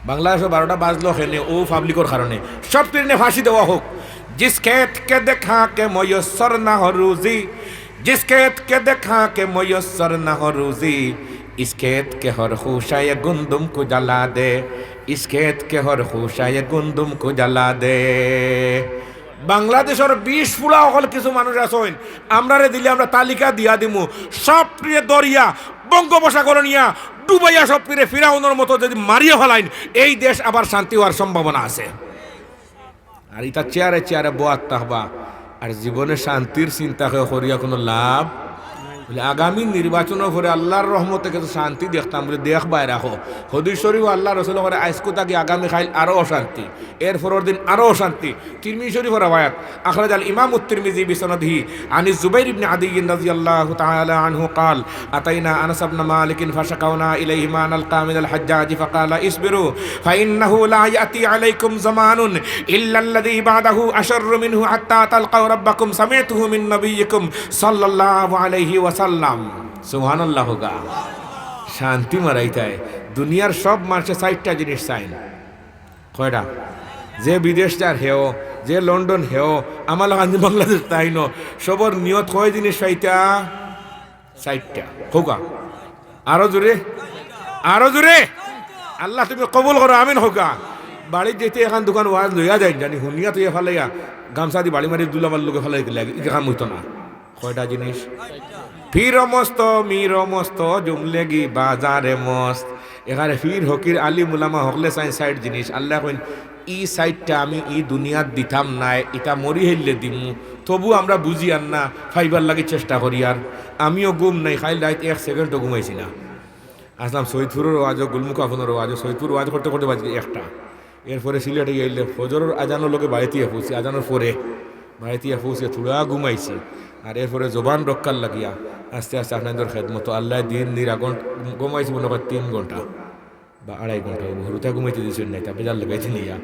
বাংলাদেশো বারোটা বাজলো কেনে, ও পাবলিকর কারণে। সব তিনে ফাঁসি দেওয়া হোক। جس کھیت کے دکھا کے میسر نہ ہو روزی، جس کھیت کے دکھا کے میسر نہ ہو روزی، اس کھیت کے ہر خوشہ گندم کو جلا دے، اس کھیت کے ہر خوشہ گندم کو جلا دے۔ বাংলাদেশর বিষ ফুড়া অকল কিছু মানুষ আছইন, আমরারে দিলে আমরা তালিকা দিয়া দিমু। সবটিরে ধরিয়া বঙ্গোপসাগরো নিয়া ডুবাইয়া সবটিরে ফিরাউনর মতো যদি মারিয়া ফালাইন, এই দেশ আবার শান্তি অওয়ার সম্ভাবনা আছে। আর ইতা চেয়ারে চেয়ারে বওয়াত থাকবা, আর জীবনে শান্তির চিন্তা কেউ করিয়া কুনু লাভ। বলে, আগামী নির্বাচনর পরে আল্লার রহমতে কিছু শান্তি দেখতাম, বলে, দেখবায় রাখো। হাদিস শরিফো আল্লার রসুলে কইরা, আইজকু থাকি আগামী কাইল আরো অশান্তি, এর পরর দিন আরো অশান্তি। তিরমিজি শরিফর রেওয়ায়াত, أخرج الإمام الترمذي بسنده عن الزبير بن عدي رضي الله تعالى عنه قال: أتينا أنس بن مالك فشكونا إليه ما نلقى من الحجاج فقال: اصبروا فإنه لا يأتي عليكم زمان إلا الذي بعده أشر منه حتى تلقوا ربكم سمعته من نبيكم صلى الله عليه وسلم। সুবহানাল্লাহ হোগা। শান্তি মারাইতায়। দুনিয়ার সব মানষে চাইরটা জিনিস চাইন। কয়টা? যে বিদেশ যার হেও, যে লন্ডন হেও, আমার লাখান যে বাংলাদেশ তাইন, সবর নিয়ত কয় জিনিস পাইতা? চাইরটা। হোগা। আরো জোরে? আরো জোরে? আল্লাহ তুমি কবুল করো, আমিন হোগা। বাড়িত যাইতে এখান দুখান ওয়াজ লইয়া যাইন, জানি হুনিয়া তো ইয়া ফালাইয়া, গামছা দি বাড়ি মারি দুলাবার লগে ফালাই দিলে, ইটা কাম অইতো না। কয়টা জিনিস? পীর মস্ত, মীর মস্ত, জুমলেগি বাজারে মস্ত। এখানে পীর ফকির আলিম উলামা হকলে চাইন চাইর জিনিস। আল্লায় কইন, "ই চাইরটা আমি ই দুনিয়াত দিতাম নায়, ইতা মরি হারলে দিমু।" তবু আমরা বুঝিয়ার না, পাইবার লাগি চেষ্টা করিয়ার। আমিও ঘুম নাই, কাইল রাইত এক সেকেন্ডও ঘুমাইছি না। আসলাম সৈয়দপুরর ওয়াজও, গুলমুকাফনর ওয়াজও, সৈয়দপুর ওয়াজ করতে করতে বাজে একটা। এরপরে সিলেটে গেলে ফজরর আজানর লগে বাড়িত আইয়া পৌঁছি, আজানর পরে বাড়িত আইয়া পৌঁছি, থুড়া ঘুমাইছি। আর এরপরে জবান রক্ষার লাগিয়া আস্তে আস্তে আপনাদের খেদমতো আল্লায় দিন নিরা ঘন্ট-, ঘুমাইছি মনে হয় তিন ঘন্টা বা আড়াই ঘন্টা অইবো। হুরুতায় ঘুমাইতে দিছইন না, ইতা বেজার লাগাইতে নিয়া।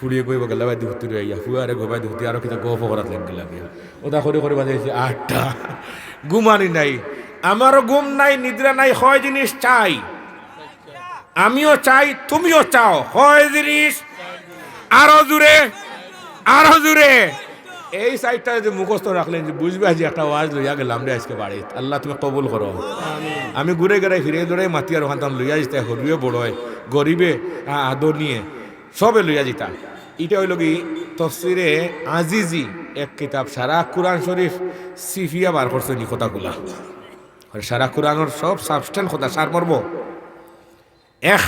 ফুড়িয়ে কইবো, "গেলা বায়দি হুতি রইয়া, ফুয়ারে গো বায়দি হুতি, আরো কিতা গফ করাত লাগি লাগিয়া।" ওটা করে করে বাজে আইছে আটটা। ঘুমানি নাই, আমারও ঘুম নাই, নিদ্রা নাই, কয় জিনিস চাই। আমিও চাই, তুমিও চাও। কয় জিনিস? আরো জোরে, আরো জোরে। এই চাইরটা যদি মুখস্থ রাখলেন, যে বুঝবা যে একটা ওয়াজ লইয়া গেলাম রে আজকে বাড়িত। আল্লাহ, তুমি কবুল করো। আমি ঘুরে গেড়াই ফিরে দৌড়াই মাতি আর ওখান তখন লইয়া যেতে, হরুয়ে বড়য়, গরিবে, আ-, আদর নিয়ে সবে লইয়া যেতা। এটা হইল কি, তফসিরে আজিজি এক কিতাব, সারা কোরআন শরীফ সিফিয়া বার করছে নি কথাগুলা। আর সারা কোরআনর সব সাবস্টেন্স কথা, সারমর্ম। এক,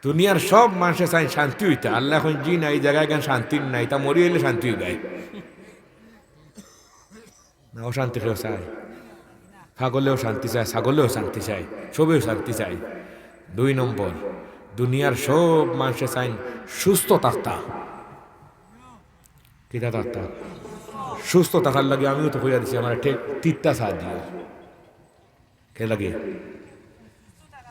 দুনিয়ার সব মানুষে চাইন শান্তি হইতা। আল্লায় কইন, "জি না, এই জায়গায় কেন শান্তি নাই, তা মরি হইলে শান্তি হইবে।" না, অশান্তি কেউ চায়? পাগলেও শান্তি চায়, ছাগলেও শান্তি চায়, সবেও শান্তি চায়। দুই নম্বর, দুনিয়ার সব মানুষে চাইন সুস্থ থাকতা। কিতা থাকতা? সুস্থ থাকার লাগি আমিও তো কইয়া দিছি, আমার একটা তিত্তা চা দিও। কে লাগে?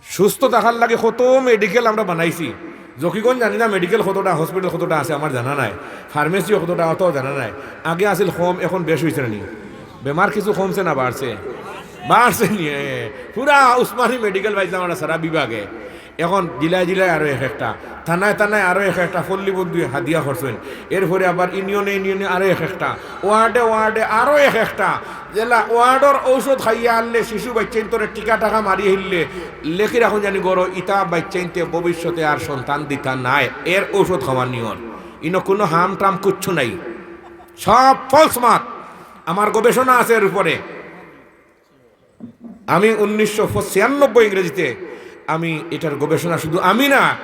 সুস্থ থাকার লাগি কত মেডিকেল আমরা বানাইছি। জকিগঞ্জ জানি না মেডিকেল কতটা, হসপিটাল কতটা আছে আমার জানা নাই, ফার্মেসিও কতটা, অতও জানা নাই। আগে আছিল কম, এখন বেশ হইছে না নি? বেমার কিছু কমছে না বাড়ছে? বাড়ছে নি? এ, পুরা উসমানী মেডিকেল পাইছিলাম আমরা সারা বিভাগে। এখন জেলায় জেলায় আরো এক একটা, থানায় থানায় আরো এক একটা, পল্লী বন্ধু হাদিয়া করছইন। এরপরে আবার ইউনিয়নে ইউনিয়নে আরো এক একটা, ওয়ার্ডে ওয়ার্ডে আরো এক একটা। জেলা ওয়ার্ডর ঔষধ খাইয়া আনলে শিশু বাচ্চাইন্তরে টিকা টাকা মারি হিললে লেখি রাখুন জানি গরো, ইতা বাচ্চাইন্তে ভবিষ্যতে আর সন্তান দিতা নায়। এর ঔষধ খাওয়ার নিয়ম, ইনো কোনো হাম টাম কিচ্ছু নাই, সব ফলস মাত। আমার গবেষণা আছে এর উপরে। আমি উনিশশো ছিয়ানব্বই ইংরেজিতে আমি এটার গবেষণা, শুধু আমি না,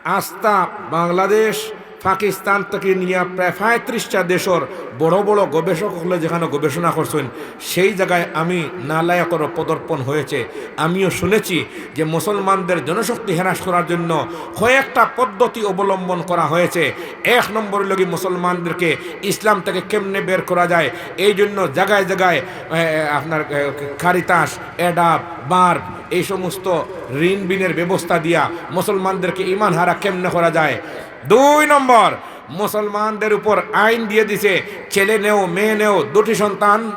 আস্তা বাংলাদেশ, পাকিস্তান থেকে নিয়া প্রায় পঁয়ত্রিশটা দেশর বড় বড় গবেষক হকলে যেখানো গবেষণা করছইন, সেই জায়গায় আমি নালায়কর পদর্পণ হয়েছে। আমিও শুনেছি যে মুসলমানদের জনশক্তি হ্রাস করার জন্য কয়েকটা পদ্ধতি অবলম্বন করা হয়েছে। এক নম্বর হইল কি, মুসলমানদেরকে ইসলাম থেকে কেমনে বের করা যায়, এই জন্য জায়গায় জায়গায়, এ, আপনার, এ, কারিতাস, এডাব, বার্ব, এই সমস্ত ঋণ বিনের ব্যবস্থা দিয়া মুসলমানদেরকে ইমান হারা কেমনে করা যায়। দুই নম্বর, মুসলমানদের উপর আইন দিয়ে দিছে, ছেলে নেও, মেয়ে নেও, দুটি সন্তান।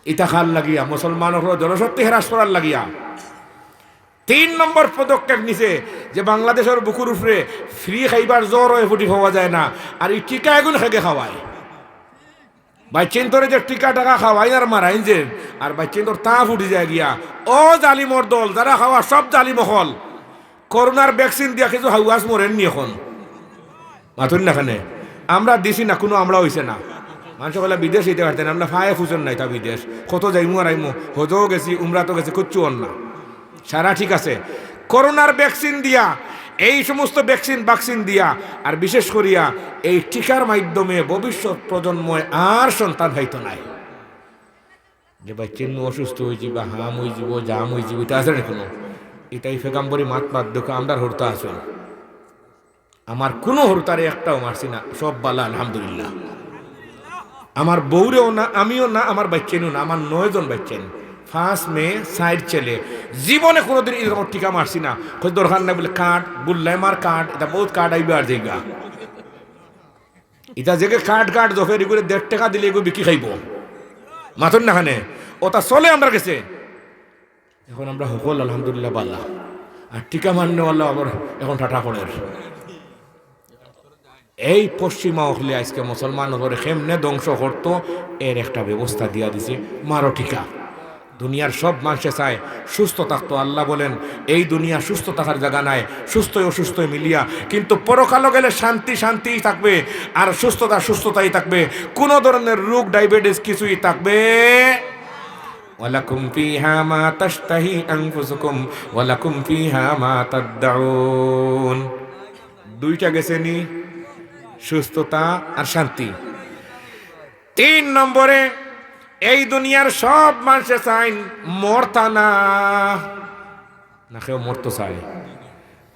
ইতা কার লাগিয়া? মুসলমানর উপর জনশক্তি হ্রাস করার লাগিয়া। তিন নম্বর পদক্ষেপ নিছে যে বাংলাদেশর বুকুর উপরে ফ্রি খাইবার জ্বর অয়, ফুটি পাওয়া যায় না, আর এই টিকা এগুন খেগে খাওয়ায়। বাচ্চাইন্তরে যে টিকা টাকা খাওয়াইন আর মারাইন যে, আর বাচ্চাইন্তর তা ফুটি যায় গিয়া। ও জালিমর দল, যারা খাওয়া সব জালিম অকল। করোনার ভ্যাকসিন দিয়া কিছু হাউয়াস মরেন নি এখন? মাতুন না কেনে? আমরা দিছি না, কোনো আমলা হইছে না। মানুষ বলে বিদেশ হইতে পারতেন, আমরা ফায়ে ফুজন নাই তা বিদেশ। কত যাইমু আর আইমু, হজও গেছি, উমরাতও গেছি, কিচ্ছু অর না। সারা ঠিক আছে। করোনার ভ্যাকসিন দিয়া, এই সমস্ত ভ্যাকসিন, ভ্যাকসিন দিয়া, আর বিশেষ করিয়া এই টিকার মাধ্যমে ভবিষ্যৎ প্রজন্ময় আর সন্তান হইতো নাই। যে বাচ্চাইন অসুস্থ হয়ে যাবা, হাম হয়ে যাব, জাম হয়ে যাব, এটা আছে না কোনো? এটাই ফেগাম্বরি মাত মাত দেখো, আমরা হরতা আছে। আমার কোনো হরতারে একটাও মারছি না, সব বালা, আলহামদুলিল্লাহ। আমার বউরেও না, আমিও না, আমার বাচ্চাইনও না, আমার নয় জন বাচ্চাইন, পাঁচ মেয়ে, চার ছেলে। জীবনে কোনোদিন এরকম টিকা মারছি না। কই দরকার নাই বলে কার্ড, গুল্লায় মার কার্ড, এটা বহুত কার্ড আইবা আর যাইবা। এটা যে কার্ড কার্ড জফেরি করে দেড় টাকা দিলে এগো বিকি খাইব। মাতন না খানে, ওটা চলে আমরা গেছে। এখন আমরা হকল আলহামদুলিল্লাহ বালা। আর টিকা মারনেওয়ালা আবার এখন টাটা করের। এই পশ্চিমা অকলে আজকে মুসলমান অকলরে কেমনে ধ্বংস করতো, এর একটা ব্যবস্থা দিয়া দিছে, মারো টিকা। দুনিয়ার সব মানষে চায় সুস্থ থাকতো। আল্লাহ বলেন, এই দুনিয়া সুস্থ থাকার জাগা নায়, সুস্থই অসুস্থই মিলিয়া, কিন্তু পরকালো গেলে শান্তি শান্তিই থাকবে, আর সুস্থতা সুস্থতাই থাকবে, কোনো ধরনের রোগ, ডায়াবেটিস কিছুই থাকবে। ওয়ালাকুম ফিহা মা তাশতাহি আনফুসুকুম ওয়ালাকুম ফিহা মা তাদ্দাউন। দুইটা গেছে নি, সুস্থতা আর শান্তি। তিন নম্বরে, এই দুনিয়ার সব মানষে চাইন মরতা না, না কেউ মরতো চায়।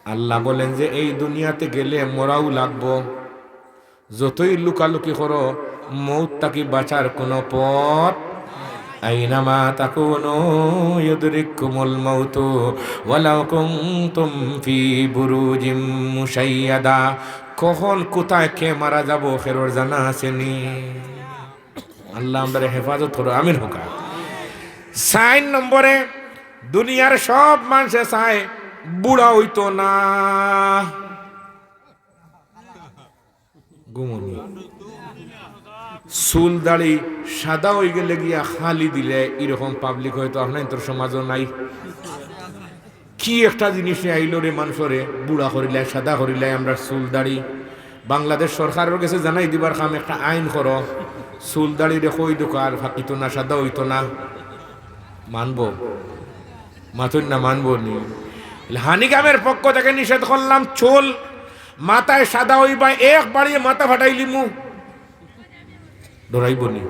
আল্লাহ বলেন যে এই দুনিয়াতে গেলে মরাও লাগবো, যতই লুকালুকি করো, মউত থাকি বাঁচার কোনো পথ। আইনামা তাকুনু ইউদরিককুমুল মাউতু ওয়ালাউ কুনতুম ফি বুরুজিম মুশাইয়াদা। কখন কোথায় কে মারা যাবো, কেউর জানা আছে নি। আল্লাহ আমরারে হেফাজত করো, আমিন হোকা। চাইর নম্বরে, দুনিয়ার সব মানষে চায় বুড়া অইতো না। ঘুমনি। চুল দাড়ি সাদা অইগেলে গিয়া খালি দিলে ইরকম পাবলিক হয়তো আপনাইনতর সমাজও নাই। কি একটা জিনিস নিয়া আইলো রে, মানষরে বুড়া করিলায়, সাদা করিলায় আমরার চুল দাড়ি। বাংলাদেশ সরকারর গেছে জানাই দিবার কাম, একটা আইন করো, চুল দাড়িরে কই দুকার ফাকিতো না, সাদা অইতো না। মানবো? মাতইন না, মানবো নি? হানিকামের পক্ষ থেকে নিষেধ করলাম, চুল মাথায় সাদা অইবা, এক বাড়িয়ে মাথা ফাটাইলিমু। ডরাইবো নি?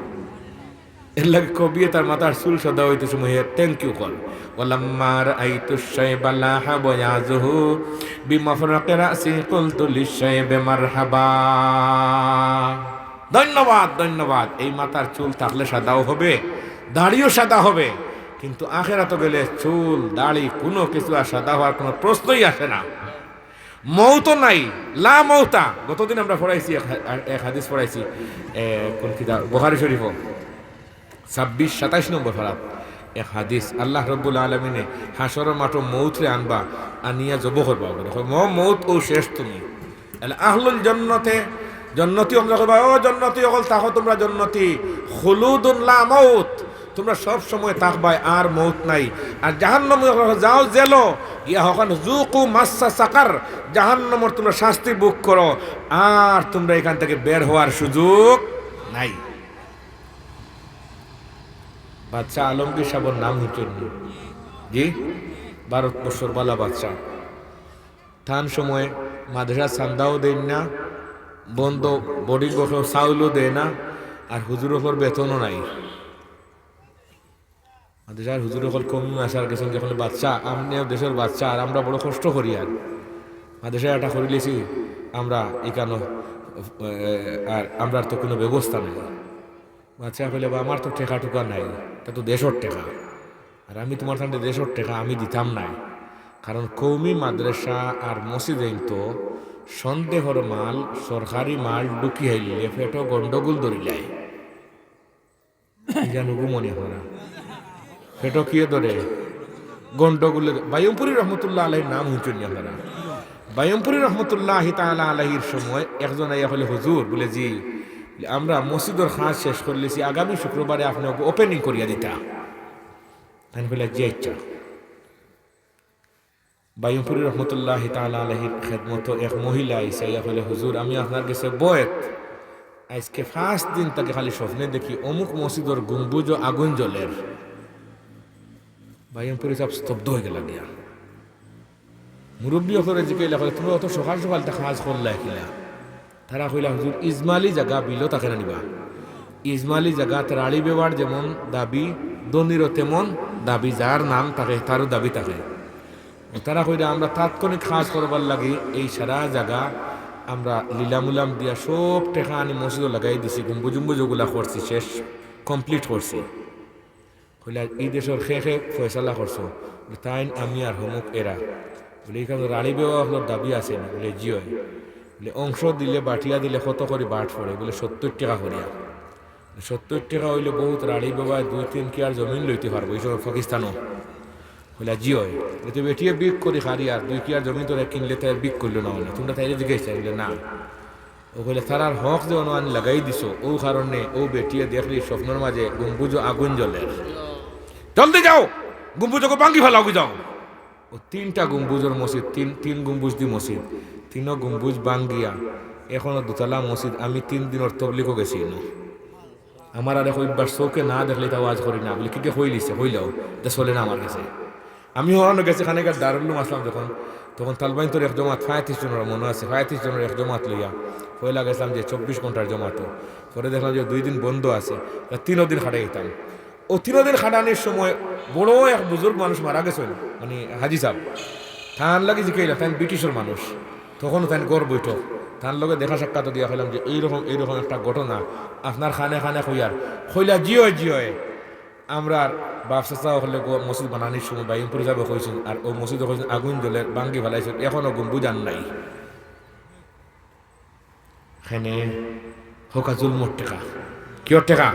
এরলাগি কবিয়ে তার মাথার চুল সাদা অইতে সময় thank you কর। ওয়ালাম্মা রাআইতু শাইবা লাহা বায়াজুহু বিমাফরাকি রাসি কুলতু লিশশাইবি মারহাবা। ধন্যবাদ, ধন্যবাদ। এই মাথার চুল থাকলে সাদাও হবে, দাড়িও সাদা হবে, কিন্তু আখেরাতো গেলে চুল, দাড়ি, কোনো কিছু আর সাদা হওয়ার কোনো প্রশ্নই আসে না। মউতও নাই, লা মউতা। গতদিন আমরা পড়াইছি এক হা-, এক হাদিস পড়াইছি, এ, কোন কিতাব? বুখারী শরীফো ছাব্বিশ, সাতাইশ নম্বর পারাত এক হাদিস। আল্লাহ রব্বুল আলামিনে হাশরর মাঠো মউতরে আনবা, আনিয়া জবো করবা। কয়, "ও মউত, ও শেষ তুমি।" আল আহলুল জন্নতে, জন্নতি অকলরে কইবা, "ও জন্নতি অকল, থাকো তুমরা জন্নতি, খুলুদুন লা মাউত।" তুমরা সব সময় থাকবায়, আর মউত নাই। আর জাহান্নামী অকল, "যাও জেলো, ইয়া হকান যুকু মাসসা সাকার, জাহান্নামর তুমরা শাস্তি ভোগ করো, আর তুমরা ইখান থেকে বের হওয়ার সুযোগ নাই।" বাদশাহ আলমগীর সাহেবর নাম হুনছইন নি? জি, ভারতবর্ষর বালা বাদশাহ। তান সময় মাদ্রাসার চান্দাও দেইন না, বন্ধ, বোর্ডিং ঘরো চাউলও দেয় না, আর হুজুর অকলর বেতনও নাই। মাদ্রাসার হুজুর অকল কওমি মাদ্রাসার গেছইন, কইন, "বাদশা, আপনে দেশর বাদশা, আর আমরা বড় কষ্ট করি, আর মাদ্রাসা এটা করিলিছি আমরা ইখানো, এ, আর আমরার তো কোনো ব্যবস্থা নাই।" বাদশা কইলা, "বা আমার তো টেকা টুকা নাই, ইটা তো দেশর টেকা, আর আমি তুমার তানরে দেশর টেকা আমি দিতাম নায়, কারণ কওমি মাদ্রাসা আর মসজিদ এইন তো সন্দেহর মাল, সরকারি মাল ঢুকি আইলে পেটো গন্ডগোল ধরিলায়।" ইখান হুকুম মনে করা। পেটো কিয়ে ধরে? গন্ডগোলে। বায়ুমপুরী রহমতুল্লাহ আলাইহির নাম হুনছইন নি আপনারা? বায়ুমপুরী রহমতুল্লাহি তাআলা আলাইহির সময় একজন আইয়া কইলে, "হুজুর," বুলে, "জি।" বুলে, "আমরা মসজিদর কাজ শেষ করিলিছি, আগামী শুক্রবারে আপনে ওকে ওপেনিং করিয়া দিতা।" তাইন কইলা, "জি আচ্ছা।" বায়ুমপুরী রহমতুল্লাহি তাআলা আলাইহির খেদমতো এক মহিলা আইছে, আইয়া কইলে, "হুজুর, আমি আপনার গেছে বয়েত, আইজকে পাঁচ দিন থাকি খালি স্বপ্নে দেখি অমুক মসজিদর গম্বুজো আগুন জ্বলের।" বায়ুমপুরী সাব স্তব্ধ অইগেলা গিয়া। মুরব্বি অকলরে জিকাইলা, কইলা, "তুমরা অত সকাল সকাল ইতা কাজ করলায় কিলা?" তারা কইলা, "হুজুর, ইজমালি জাগা বিলো থাকে না নি বা? ইজমালি জাগাত রাড়ি বেওয়ার যেমন দাবি, ধনীরও তেমন দাবি, যার নাম থাকে, তারও দাবি থাকে।" তারা কইরা, "আমরা তাৎক্ষণিক কাজ করবার লাগি এই সারা জাগা আমরা লিলাম উলাম দিয়া সব টেকা আনি মসজিদো লাগাই দিছি, গম্বুজ উম্বুজ ওগুলা করছি, শেষ, complete করছি।" কইলা, "ই দেশর খে খে ফয়সালা করছো?" বুলে, "তাইন, আমি আর হমুক এরা।" বুলে, "ইখানো রাড়ি বেওয়া অকলর দাবি আছে নি?" বুলে, "জি অয়।" বুলে, "অংশ দিলে, বাটিয়া দিলে কত করি বাট পড়ে?" বুলে, "সত্তইর টেকা করিয়া।" বুলে, "সত্তইর টেকা অইলে বহুত রাড়ি বেওয়ায় দুই তিন কিয়ার জমিন লইতে পারবো, ই সময় পাকিস্তানো।" কইলা, "জি অয়।" বুলে, "তে বেটিয়ে বিক করি খারি আর দুই কিয়ার জমিন তোরে কিনলে তাই বিক করিলো না অনে, তুমরা তাইরে জিগাইছো?" বুলে, "না।" ও কইলে, "তারার হক যে অনো আনি লাগাই দিছো, ও কারণে ও বেটিয়ে দেখলি স্বপ্নর মাঝে গম্বুজো আগুন জ্বলের।" জলদি যাও, গম্বুজগু ভাঙ্গি ফালাওগি যাও। অউ তিনটা গম্বুজর মসজিদ, তিন, তিন গম্বুজ দি মসজিদ, তিনো গম্বুজ ভাঙ্গিয়া এখনো দুতলা মসজিদ। আমি তিন দিনর তবলিগো গেছি ইনো। আমার আর এক অভ্যাস, চউখে না দেখলে ইতা ওয়াজ করি না, বুলে, "কিতা কইলিছে, কইলাও, ইতা চলে না আমার গেছে।" আমি হরানো গেছি, খানিকার দারুল উলুম আছলাম যখন, তখন তালবাইন্তর এক জমাত, পঁয়ত্রিশ জনর মনো আছে, পঁয়ত্রিশ জনর এক জমাত লইয়া পয়লা গেছলাম যে চব্বিশ ঘন্টার জমাতো। পরে দেখলাম যে দুই দিন বন্ধ আছে, তা তিনো দিন খাটাইতাম। অউ তিনো দিন খাটানির সময় বড় এক বুজুর্গ মানুষ মারা গেছইন, মানে হাজি সাব। তান লাগি জিকাইলা, তাইন ব্রিটিশর মানুষ, তখনও তাইন ঘর বৈঠক। তান লগে দেখা সাক্ষাৎ দিয়া কইলাম যে এইরকম, এইরকম একটা ঘটনা আপনার কানে কানে কইয়ার। কইলা, "জি অয়, জি অয়।" আমরার বাপ চাচা অকলে গো-, মসজিদ বানানির সময় বাইমপুর হিসাবে কইছইন, আর অউ মসজিদো কইছইন আগুন জ্বলে ভাঙ্গি ফালাইছইন, এখনো গম্বুজ আর নাই। কেনে? হউক্কা জুলমর টেকা। কিওর টেকা?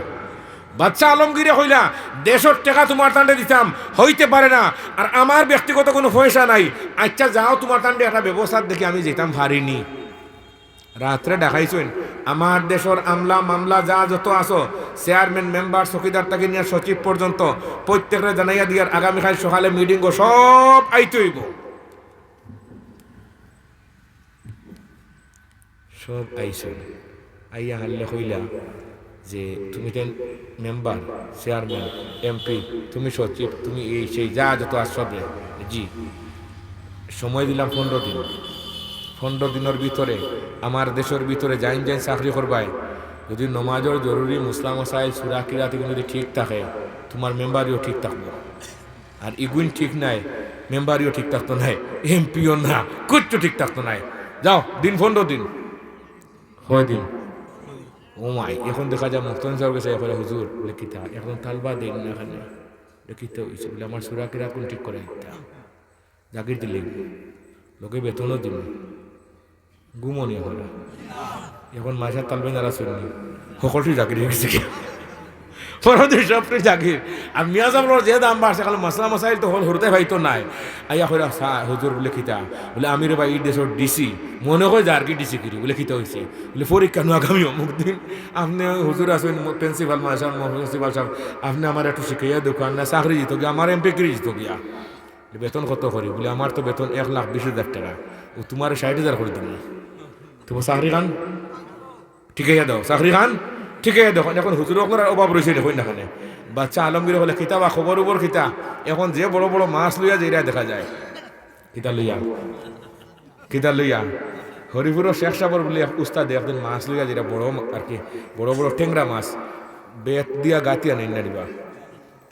বাদশা আলমগীরে কইলা, "দেশর টেকা তুমার তানরে দিতাম, অইতে পারে না, আর আমার ব্যক্তিগত কুনু পয়সা নাই। আইচ্ছা যাও, তুমার তানরে একটা ব্যবস্থা দেখি আমি যাইতাম পারিনি।" রাত্রে ডাকাইছইন, আমার দেশর আমলা মামলা যা যত আছো, চেয়ারম্যান, মেম্বার, চকিদার থাকি নিয়া সচিব পর্যন্ত, প্রত্যেকরে জানাইয়া দিয়ার আগামীকাইল সকালে মিটিংও সব আইতে অইবো। সব আইছইন, আইয়া হারলে কইলা যে, "তুমি তাইন মেম্বার, চেয়ারম্যান, এমপি, তুমি সচিব, তুমি এই সেই যা যত আছো সবরে।" জি। সময় দিলাম পনরো দিন। পনরো দিনর ভিতরে আমার দেশর ভিতরে যাইন যাইন চাকরি করবায়, যদি নমাজর জরুরি মসলা মসাইল, সূরা কিরাত ইগুন যদি ঠিক থাকে, তুমার মেম্বারিও ঠিক থাকবো। আর ইগুন ঠিক নাই, মেম্বারিও ঠিক থাকতো নায়, এমপিও না, কিচ্ছু ঠিক থাকতো নায়। যাও, দিন পনরো দিন। কয় দিন? ও মাই, এখন দেখা যায় মুক্তাদিন সাবর গেছে, কইরা, "হুজুর," বুলে, "কিতা?" "এখন তালবা দেইন না কেনে?" বুলে, "কিতা অইছে?" বুলে, "আমার সূরা কিরাতগুন ঠিক করাই দিতা।" জাগির দিলে, লগে বেতনও দিমু। ঘুমও নিয়া কইরা। এখন মাসার তালবে নারা শুননি। হকলটি জাগির অইগেছে কি? পরদিন সবটি জাগির। আর মিয়া সাবর যে দাম বাড়ছে, খালি মসলা মসাইল তো হকল হুরুতায় পাইতো নায়। আইয়া কইরা, "সা-, হুজুর," বুলে, "কিতা?" বুলে, "আমি রে ভাই, ই দেশর ডিসি।" মনে কয় যে আর কি ডিসি করি। বুলে, "কিতা অইছে?" বুলে, "পরীক্ষা নু আগামী অমুক দিন। আপনে হুজুর আছইন, প্রিন্সিপাল মাসার, প্রিন্সিপাল সাব, আপনে আমারে একটু শিখাইয়া দেউক্কা, না চাকরি যিতো গিয়া, আমার এমপি করি যিতো গিয়া।" "বেতন কত করি?" বুলে, "আমার তো বেতন এক লাখ বিশ হাজার টেকা।" "ও তুমারে ষাইট হাজার করি দিমু।" "তুমি চাকরি খান ঠিকাইয়া দেও, চাকরি খান ঠিকাইয়া দেও।" এখন হুজুর অকলর অভাব রইছে, দেখইন না কেনে। বাদশা আলমগীরে কইলা, "কিতা বা খবর উবর কিতা?" এখন যে বড় বড় মাছ লইয়া যাইরা দেখা যায়। কিতা লইয়া? কিতা লইয়া? হরিপুরর শেখ সাবর বুলে এক উস্তাদে একদিন মাছ লইয়া যাইরা বড় মা-, আর কি, বড় বড় টেংরা মাছ, বেত দিয়া গাতিয়া নেইন না দিবা।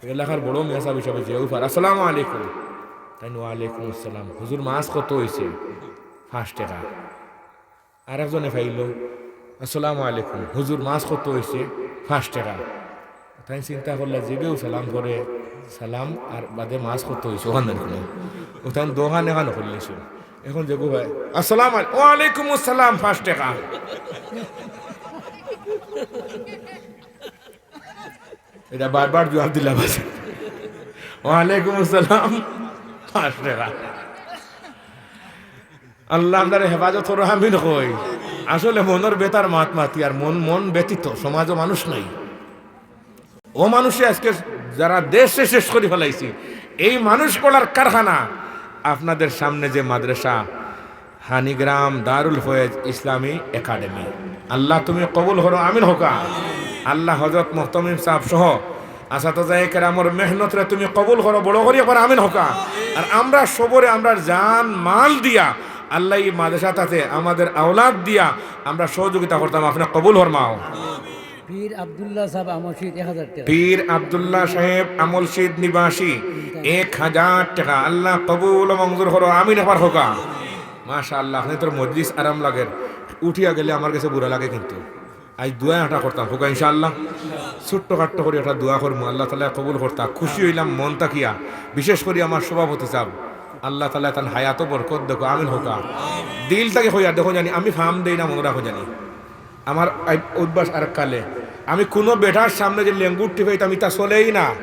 এলাকার বড় মিয়া সাব হিসাবে যে উফার, "আসসালামু আলাইকুম।" তাইন, "ওয়ালাইকুম আসসালাম।" "হুজুর, মাছ কত অইছে?" "পাঁচ টেকা।" আরেকজনে পাইলো, "আসসালামু আলাইকুম।" "হুজুর, মাছ কত অইছে?" "পাঁচ টেকা।" তাইন চিন্তা করলা, যেগেউ সালাম করে, সালাম আর বাদে মাছ কত অইছে, অখান জানি কুনু। ও তাইন দোকান এখানো করলে শুন। এখন যেগু ভাই, "আসসালামু আলাই-, ওয়ালাইকুম আসসালাম, পাঁচ টেকা।" ইটা বারবার জুয়াপ দিলাম আছে। "ওয়ালাইকুম আসসালাম, পাঁচ টেকা।" আল্লাহ আমরারে হেফাজত করো, আমিন কই। আসলে মনর বেতার মাত মাতি, আর মন, মন ব্যতীত সমাজো মানুষ নাই। অউ মানুষে আজকে যারা দেশে শেষ করি ফালাইছে, এই মানুষ গড়ার কারখানা। আপনাদের সামনে যে মাদ্রাসা, হানিগ্রাম দারুল ফয়েজ ইসলামী একাডেমি। আল্লাহ তুমি কবুল করো, আমিন কউক্কা। আল্লাহ হযরত মুহতামিম সাব সহ আসাতাজায়ে কেরামর মেহনতরে তুমি কবুল করো, বড় করি একবার আমিন কউক্কা। আর আমরা সবরে আমরার জান মাল দিয়া আল্লাহ এই মাদ্রাসাটাতে আমাদের আওলাদ দিয়া আমরা সহযোগিতা করতাম, আপনে কবুল ফরমাও। পীর আব্দুল্লাহ সাব আমলশিদ এক হাজার টেকা। পীর আব্দুল্লাহ সাহেব আমলশিদ নিবাসী এক হাজার টেকা। আল্লাহ কবুল ও মঞ্জুর করো, আমিন একবার কউক্কা। মাশাআল্লাহ, আপনাইনতর মজলিস আরাম লাগের, উঠিয়া গেলে আমার গেছে বুরা লাগে কিন্তু। আইজ দোয়া একটা করতাম, কউক্কা ইনশাআল্লাহ। ছোট্ট খাট্ট করি একটা দোয়া করমু, আল্লাহ তাআলায় কবুল করতা। খুশি অইলাম মন থাকিয়া, বিশেষ করি আমার সভাপতি সাব, আল্লাহ তাআলায় তান হায়াতো বরকত দেউক্কা, আমিন কউক্কা। দিল থাকি কইয়ার দেখো জানি, আমি ফাম দেই না, মনো রাখো জানি। আমার আই-, অভ্যাস আরেক কালে, আমি কুনু বেটার সামনে যে লেঙ্গুর টিপাইতাম, ইতা চলেই না।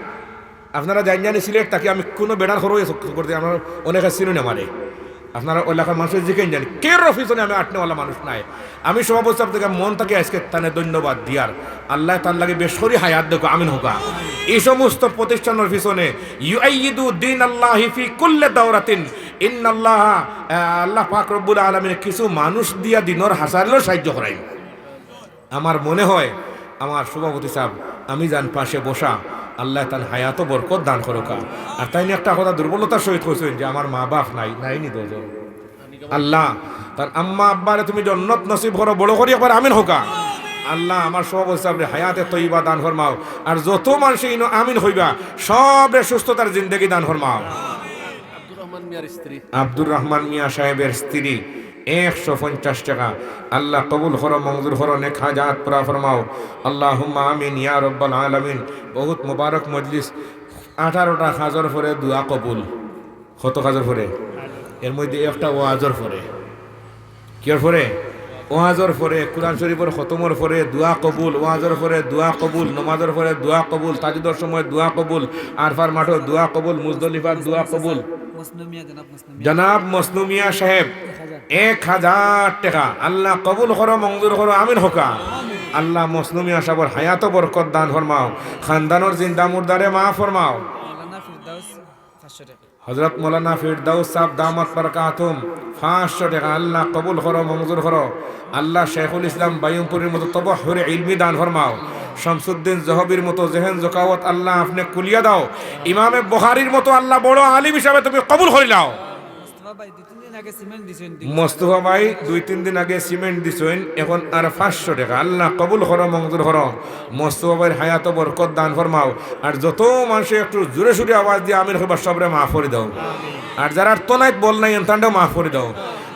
আপনারা জানইন জানি সিলেট থাকি, আমি কুনু বেটার খরচ করতে, আপনারা অনেকে চিনইন আমারে। আপনারা ওই এলাকার মানুষরে জিকাইন জানি, কেউর পিছনে আমি আটনেওয়ালা মানুষ নায়। আমি সভাপতি সাব থাকি মন থাকি আইজকে তানে ধন্যবাদ দিয়ার, আল্লায় তান লাগি বেশ করি হায়াত দেউক্কা, আমিন কউক্কা। এই সমস্ত প্রতিষ্ঠানর পিছনে ইউআইয়িদু দীনাল্লাহি ফি কুল্লি দাওরাতিন, ইন্নাল্লাহা, আহ, আল্লাহ পাক রব্বুল আলামিনে কিছু মানুষ দিয়া দ্বীনর হাসারেও সাহায্য করাইন। আমার মনে হয় আমার সভাপতি সাব, আমি যান পাশে বসা, আল্লায় তান হায়াতো বরকত দান করউক্কা। আর তাইন একটা কথা দুর্বলতার সহিত কইছইন যে আমার মা বাপ নাই, নাই নি দুইজন। আল্লাহ, তান আম্মা আব্বারে তুমি জন্নত নসিব করো, বড় করি একবার আমিন কউক্কা। আল্লাহ, আমার সভাপতি সাবরে হায়াতে তৈবা দান ফরমাও। আর যত মানষে ইনো আমিন কইবা, সবরে সুস্থতার জিন্দেগি দান ফরমাও। আব্দুর রহমান মিয়ার স্ত্রী। আব্দুর রহমান মিয়া সাহেবের স্ত্রী, একশো পঞ্চাশ টেকা। আল্লাহ কবুল করো, মঞ্জুর করো, নেক হাজাত পুরা ফরমাও। আল্লাহুম্মা আমিন ইয়া রব্বাল আলামিন। বহুত মুবারক মজলিস। আঠারোটা কাজর পরে দোয়া কবুল। কত কাজর পরে? এর মধ্যে একটা ওয়াজর পরে। কিয়র পরে? ওয়াজর পরে, কোরআন শরীফর খতমর পরে দোয়া কবুল, ওয়াজর পরে দোয়া কবুল, নমাজর পরে দোয়া কবুল, তাহাজ্জুদর সময় দোয়া কবুল, আরফার মাঠো দোয়া কবুল, মুজদলিফার দোয়া কবুল। মসনু মিয়া, জনাব মসনু মিয়া। জনাব মসনু মিয়া সাহেব, এক হাজার টেকা। আল্লাহ কবুল করো, মঞ্জুর করো, আমিন কউক্কা। আল্লাহ মসনু মিয়া সাহেবর হায়াতো বরকত দান ফরমাও, খানদানর জিন্দা মুর্দারে মাফ ফরমাও। মাওলানা ফিরদাউস, পাঁচশো টেকা। হযরত মাওলানা ফিরদাউস সাহেব দামাত বারাকাতুহুম, পাঁচশো টেকা। আল্লাহ কবুল করো, মঞ্জুর করো। আল্লাহ শেখুল ইসলাম বাইয়ুমপুরীর মতো তবহরে ইলমি দান ফরমাও। শামসুদ্দিন জহবীর মতো জেহেন জকাওয়াত আল্লাহ আপনে খুলিয়া দাও। ইমামে বুখারীর মতো আল্লাহ বড় আলিম হিসাবে তুমি কবুল করি লাও। মোস্তফা ভাই দুই তিন দিন আগে সিমেন্ট দিছইন, মোস্তফা ভাই দুই তিন দিন আগে সিমেন্ট দিছইন, এখন আর পাঁচশো টেকা। আল্লাহ কবুল করো, মঞ্জুর করো। মোস্তফা ভাইর হায়াতো বরকত দান ফরমাও। আর যত মানষে একটু জোরে সোরে আওয়াজ দিয়া আমিন কইবা, সবরে মাফ করি দাও। আর যারার তনাইত বল নাই, এনতানরেও মাফ করি দাও।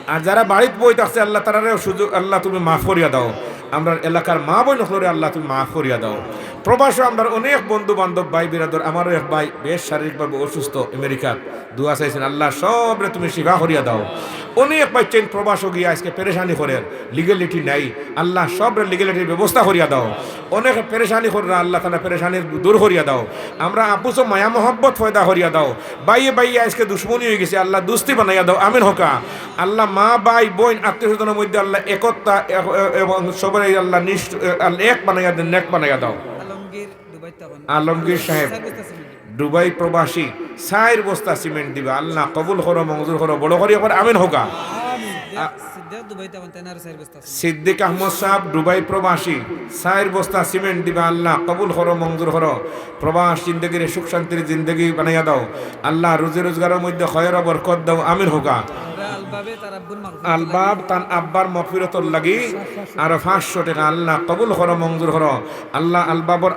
আর যারা বাড়িত বই থাকছে, আল্লাহ তারারেও সুযোগ, আল্লাহ তুমি মাফ করিয়া দাও। আমরার এলাকার মা বইন অকলরে আল্লাহ তুমি মাফ করিয়া দাও। প্রবাসো আমরার অনেক বন্ধু বান্ধব, ভাই বিরাদর, আমারও এক ভাই বেশ শারীরিকভাবে অসুস্থ, আমেরিকাত দোয়া চাইছইন, আল্লাহ সবরে তুমি শিফা করিয়া দাও। অনেক বাচ্চাইন প্রবাসো গিয়া আইজকে পেরেশানি করের, লিগ্যালিটি নাই, আল্লাহ সবরে লিগ্যালিটির ব্যবস্থা করিয়া দাও। অনেকে পেরেশানি কররা, আল্লাহ তাআলা পেরেশানি দূর করিয়া দাও। আমরার আপসো মায়া মহব্বত পয়দা করিয়া দাও। ভাইয়ে ভাইয়ে আইজকে দুশমনি অইগেছে, আল্লাহ দুস্তি বানাইয়া দাও, আমিন কউক্কা। আল্লাহ মা ভাই বইন আত্মীয় স্বজনর মধ্যে আল্লাহ একতা এ-, এ-, এবং সবরে আল্লাহ নিষ্ঠ-, এ, আল্লাহ এক বানাইয়া দেন, নেক বানাইয়া দাও। আলমগীর দুবাই তখন আলমগীর সাহেব, চার বস্তা সিমেন্ট দিবা। দুবাই প্রবাসী, চাইর বস্তা সিমেন্ট দিবা। আল্লাহ কবুল করো, মঞ্জুর করো, বড় করি একবার আমিন কউক্কা। আমিন। আ- সিদ্দিক দুবাই তখন তেনার চার বস্তা সিমেন্ট। সিদ্দিক আহমদ সাহেব দুবাই প্রবাসী, চাইর বস্তা সিমেন্ট দিবা। আল্লাহ কবুল করো, মঞ্জুর করো। প্রবাস জিন্দেগিরে সুখ শান্তির জিন্দেগি বানাইয়া দাও। আল্লাহ রুজি রোজগারর মধ্যে খয়র ও বরকত দাও, আমিন কউক্কা। আমরা আলবাবে তার আব্বুর মাগফিরাত আলবাব তান আব্বার মাগফিরাতর লাগি আরো পাঁচশো টেকা। আল্লাহ কবুল করো, মঞ্জুর করো। আল্লাহ আলবাবর